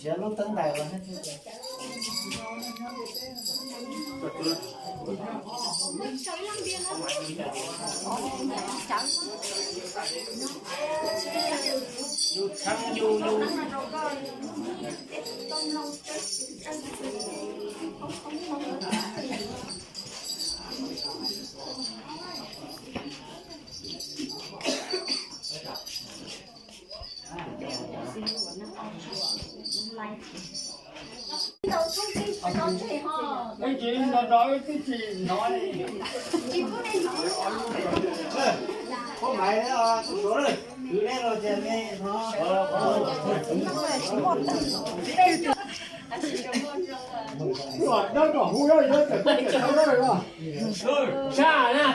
Nrhiav lub teeb ntais los. Tshaj na.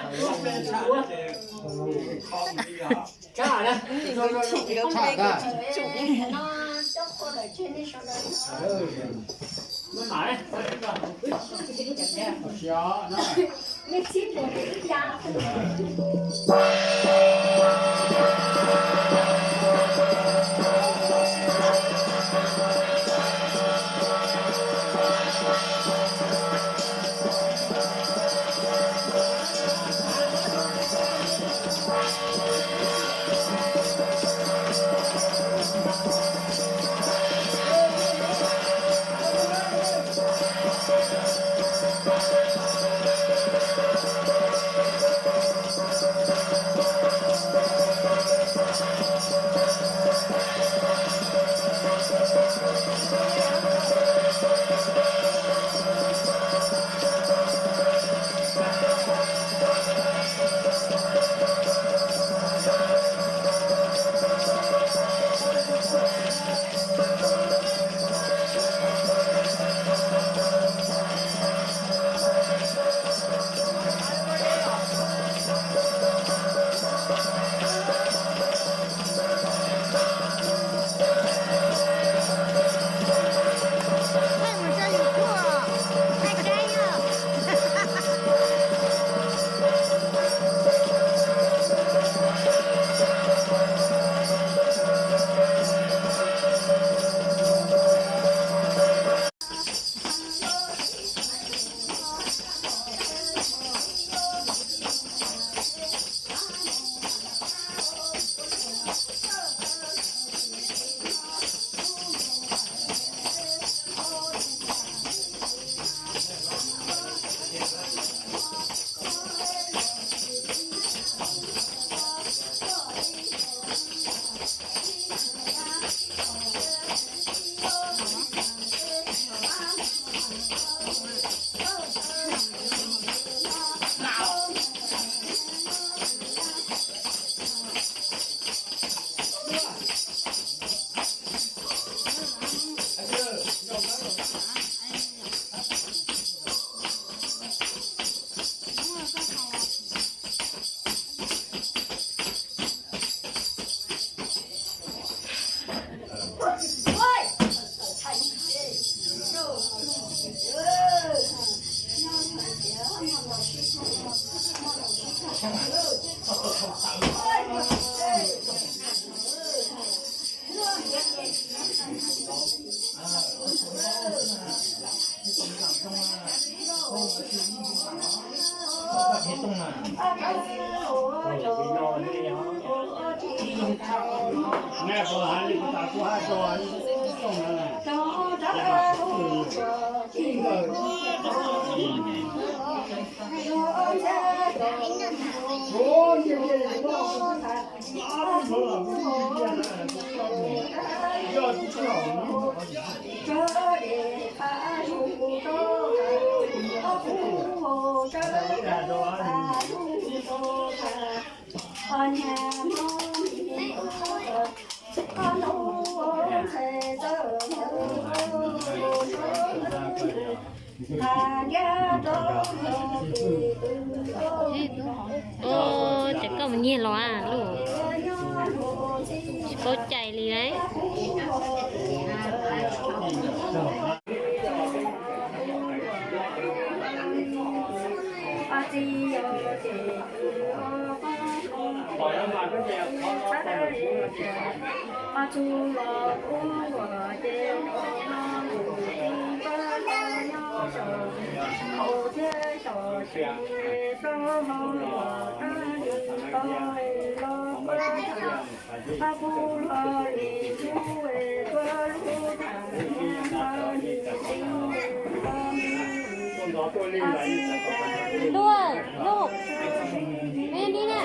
Tshaj na. Ua, ces koj mus nyiag los a luj? Tsis paub cais li lauj. Ntuj, Ntuj, ven ni na.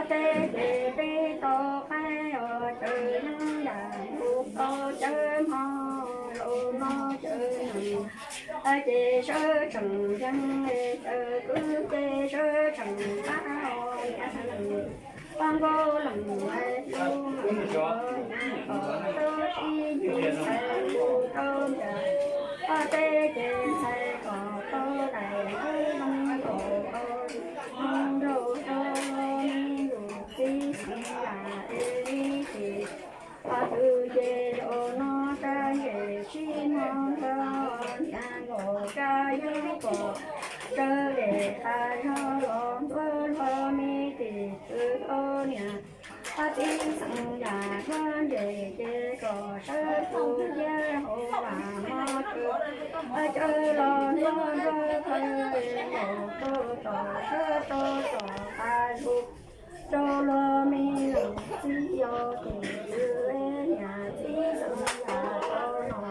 Teb ces peb tau qaib os cawv neeb yam ntuj tau cawv hmo los no cawv neeg. Ces sawv tsees yeej cawv kwv ces sawv tsees qab os niam neeg. Paj nkauj leej hais lus mas kom tau sib ntsib ntxhais lus rau ntiag. Paj teb ces ntxhais kom tau daim ntawv zoo kom tau zoo nraug rau me lus txiv xeem yam es me tim. Qhov twg ces los no sab ntseg sib hmo nrog niam nkaum kab yeeb pom tsawv es tas zog los ntuaj hlo me tim txwv rau niam. Qhov txiv xeem yam nrog ntseg ces kom sawv txuv thiab hauv vam hmo txwv. Cawv los ntuaj nrog thawj nkaus rau tom sawv rau tom tas zog. Rau luag me leej txiv yog tus twg niam txiv xeem yam tau no.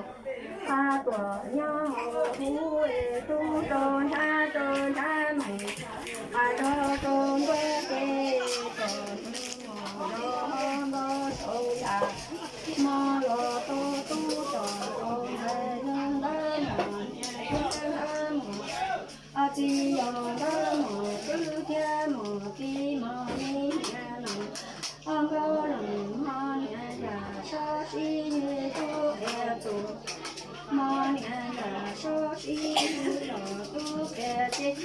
Qab tuam nyob hauv huv es tub rau nrab rau nrab mus, qab rau rau ntuj ces kom hnub mus rau hauv ntuj rau yam. Hmo los tau tub rau rau ntxhais yog ntawd mas niam yog ntawd mus. Txiv yog ntawd mus kwv thiab mus txiv mos me niam nees. Ob nkauj leej hmo niam yam sob sib tub qia txus, hmo niam yam sob sib los tub qia ces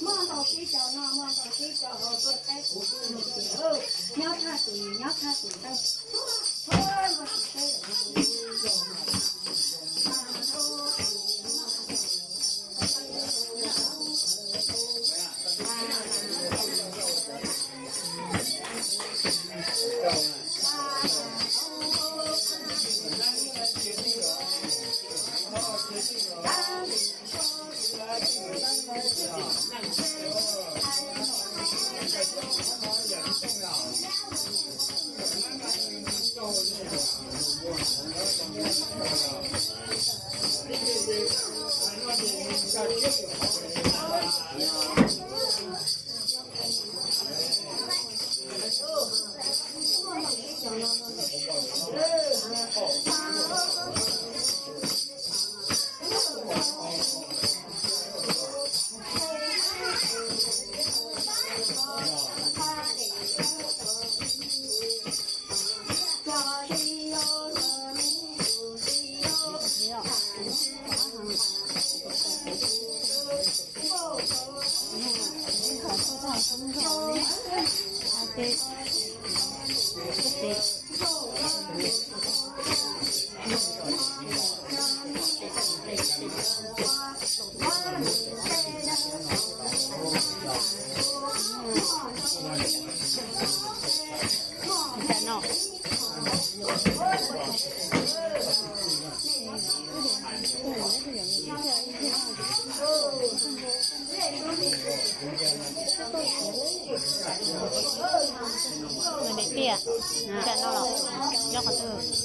muaj ntau sib caug noj, muaj ntau sib caug haus, tuaj saib kuv nyob thaj tus, nyob thaj tus tau. Tiag, nyob qhov twg?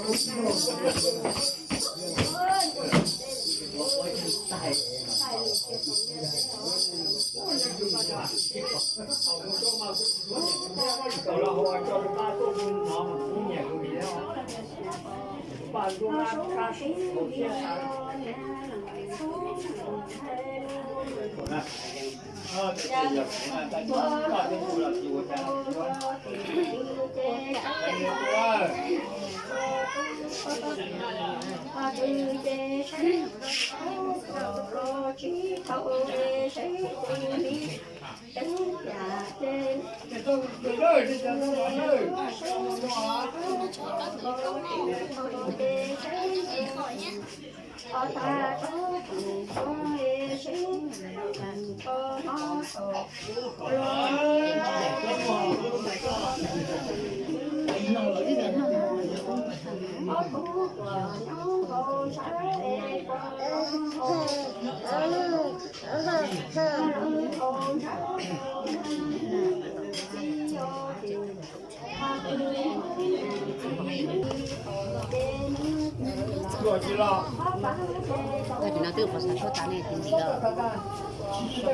Tag kis no twb ua xav tshuaj tas ne, tus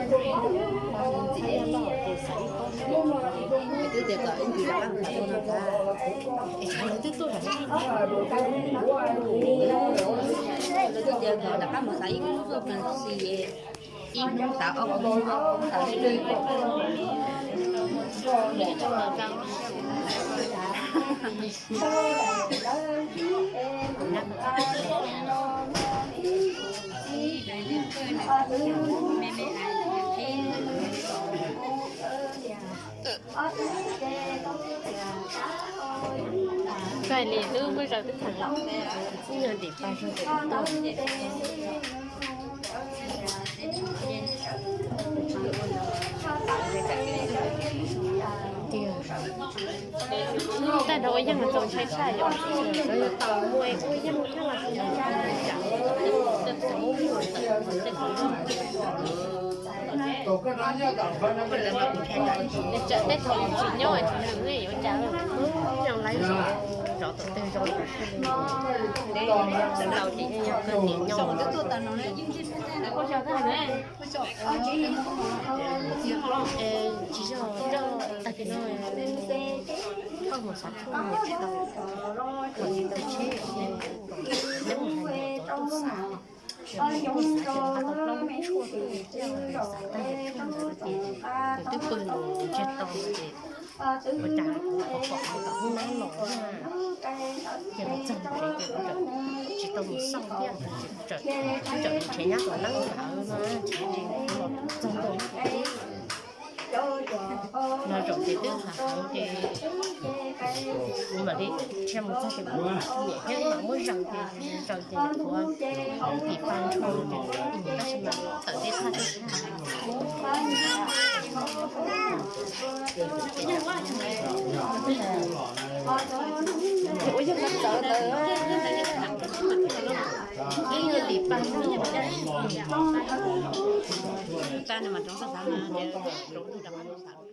ntxim ntxim ib loj ces xav ib pob, es twb tias kom ib ntsis rov qab mus ua no tas, es tshav ntuj twb tuaj, lawv twb tias kom rov qab mus xav ib lub tuaj tas xis es ib hnub xav ob peb hnub, ob peb hnub xav li lwj. Koj nim lub npawb zaws twb tag los, ib nyuag ntim pas zog ces tau. Tiag, tag nrho ua yeej mas txaus ntshai tshaj yom, lawv yuav tau ua yeej thiab mas txaus ntshai tshaj. Tsam tej thaum yus tsis nyob tsis nws yuav cas, zoo laiv zov, zov tom twg zoo tau ces yog kawg tias nyob. Tsis yog coj tag kis no, thauj mus xav tshuaj mus tsis tau, mus tsis tau tsheb, neb mus hais ntawm cov tuaj xav, cov tuaj xav ces nqa tau plaub mub tshuaj tuaj, xav tag cov tshuaj ntawd ces nws twb pw ntsiag to ces ua cas kuv pom pom hais tom hnub no los na, ces los txog ntua tsev ces kuv tsis tau mus xauj thiab, kuv tseem nrhiav nyab tom neeb ntawd no, nrhiav los txog ntua tsev no zaum ces twb hav heev ces kuv mam li dhia mus txog ces kuv niam thiab mam muab zaws ces, zaws ces kuv tiv pas ntsho ces, tab sis mas tawm tej thaj ces ua yog txawv ntawd, ib nyuag tiv pas, tab sis mas rov xav mas rov xav.